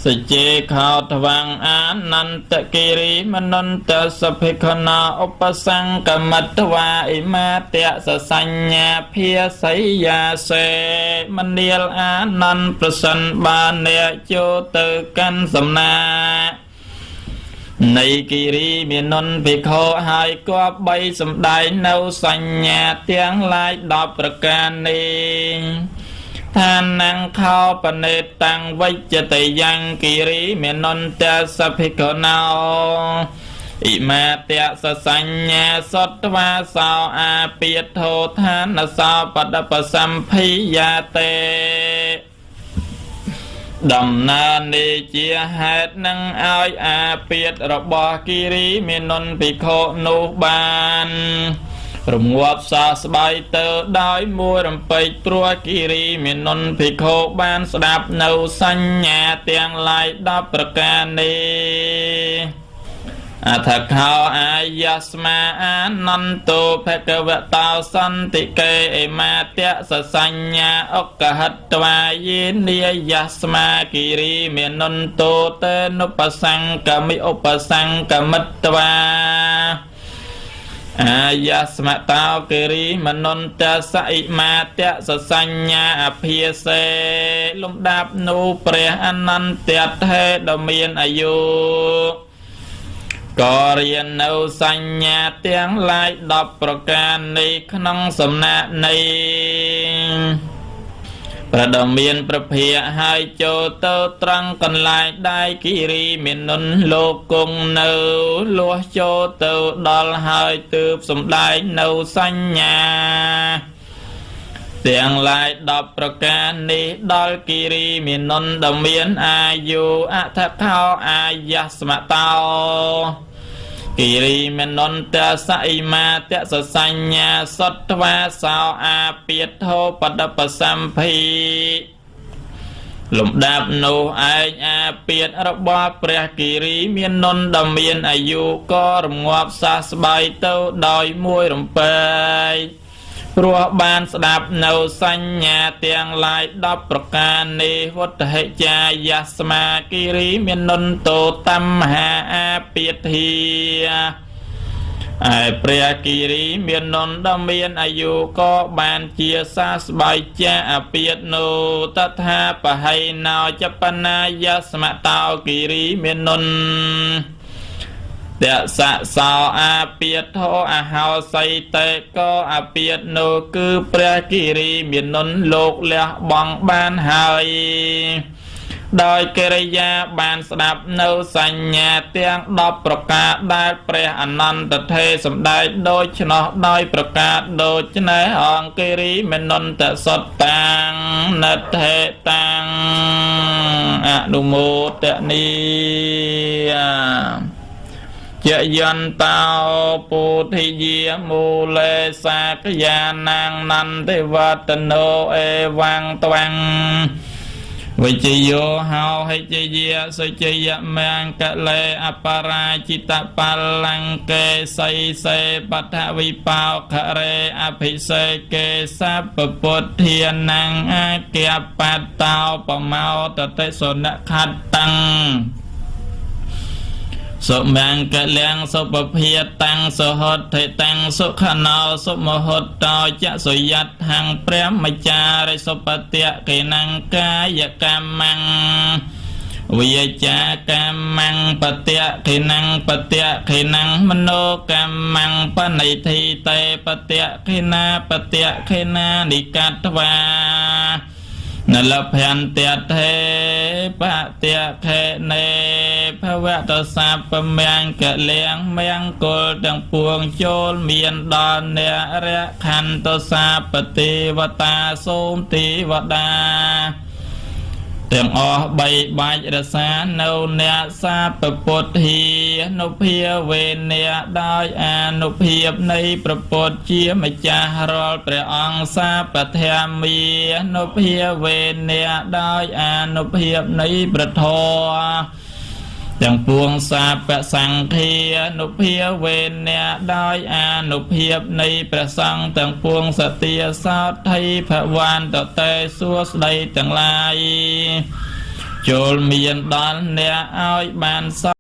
សជេខោតវងអានន្តគិរិមនន្តសភិក្ខណោឧបសង្កមត្តវាអិមាតសសញ្ញាភាសយាសេមនាលអានន្ទប្រសិនបានអ្នកចូលទៅកាន់សំណាកនៃគិរីមាននន្ទភិក្ខុហើយគប្បីសំដែងនៅសញ្ញាទាំងឡាយ10ប្រការនេះឋានំខោបនេតាំងវិជ្ជតយ៉ាងគិរីមាននន្ទសភិក្ខុណោអិមាតសសញ្ញាសត្វាសោអាពាធោឋានសោបដបសម្ភិយាតេដំណើរនេះជាហេតុនឹងឲ្យអាពាធរបស់គិរីមាននន្ទភិក្ខុនោះបានរងាប់សះស្បើយទៅដោយមួយរំពេចព្រោះគិរីមាននន្ទភិក្ខុបានស្ដាប់នៅសញ្ញាទាំងឡាយ10ប្រការនេះអថខោអាយស្មាអានន្ទោភគវតោសន្តិកេអេមាតសសញ្ញាអុកហត្វាយេនិយស្មាគិរីមាននន្ទោតេនុបសង្កមិឧបសង្កមិត្វាអាយស្មតោគិរីមនន្តសអិមាតសសញ្ញាអភិសេលំដាប់នោះព្រះអនន្តថេដ៏មានអាយុក៏រៀននៅសញ្ញាទាំងឡាយ10ប្រការនេះក្នុងសំណាក់នៃព្រះដ៏មានប្រភាហើយចូលទៅត្រង់កន្លែងដែលគិរីមាននន្ទលោកគង់នៅលួសចូលទៅដល់ហើយទើបសំដែងនៅសញ្ញាទាំងឡាយ10ប្រការនេះដល់គិរីមាននន្ទដ៏មានអាយុអថខោអាយស្មតោគិរីមនន្តសអិមាតសសញ្ញាសត្វាសោអាពាធោបដបសម្ភីលំដាប់នោះឯងអាពាធរបស់ព្រះគិរីមាននន្ទដ៏មានអាយុក៏រងាប់សះស្បើយទៅដោយមួយរំពេចព្រោះបានស្ដាប់នៅសញ្ញាទាំងឡាយ10ប្រការនេះវត្តហិចាយស្មាគិរីមាននន្ទោតមហាអាពាធាឯព្រះគិរីមាននន្ទដ៏មានអាយុក៏បានជាសះស្បើយចាអាពាធនោះតថាបហៃណោចបណាយស្មតោគិរីមាននន្ទតសៈសោអាពាធោអហោសីតេកោអាពាធនោះគឺព្រះគិរីមាននន្ទលោកលះបង់បានហើយដោយកិរិយាបានស្ដាប់នៅសញ្ញាទាំង10ប្រការដែលព្រះអនន្តថេសម្ដែងដូច្នោះដោយប្រការដូច្នេះអង្គគិរីមនន្តសត្តាំងនថេតាំងអនុមោទនីចយន្តោពុទ្ធិយាមូលេសាកយានាងនន្តិវតនោអេវੰត្វੰវិជយោហោហិជយាសុជយមង្គលេអបរាជិតបលង្កេសីសេបថវិបោខរេអភិសេកេសពពុទ្ធានំអាគបតោបមោតតិសុនខត្តੰសុមង្គលំសុពភាតាំងសុហទ្ធិតាំងសុខណោសុមហតោចសុយត្តហੰព្រះមចារិសុបតិកេណង្កាយកម្មੰវិចាកម្មੰបតិខេណੰបតិខេណੰមโนកម្មੰបនិធិតេបតិខេណាបតិខេណានិកត្វានលភន្តិថេបតិខេនេភវតសាពមង្គលៀងមង្គលទាំងពួងចូលមានដល់អ្នករខន្តសាពទេវតាសូមទេវតាទាំងអស់បីបាច់រសានៅអ្នកសាពពុទ្ធានុភាវេនៈដោយអានុភាពនៃព្រះពុទ្ធជាម្ចាស់រាល់ព្រះអង្គសាពធម្មានុភាវេនៈដោយអានុភាពនៃព្រះធម៌ទាំងពួងសាពសង្ឃានុភាវេនៈដោយអានុភាពនៃព្រះសង្ឃទាំងពួងសទាសោថីភវន្តតេសួស្តីទាំងឡាយ ចូលមានដល់អ្នកឲ្យបានស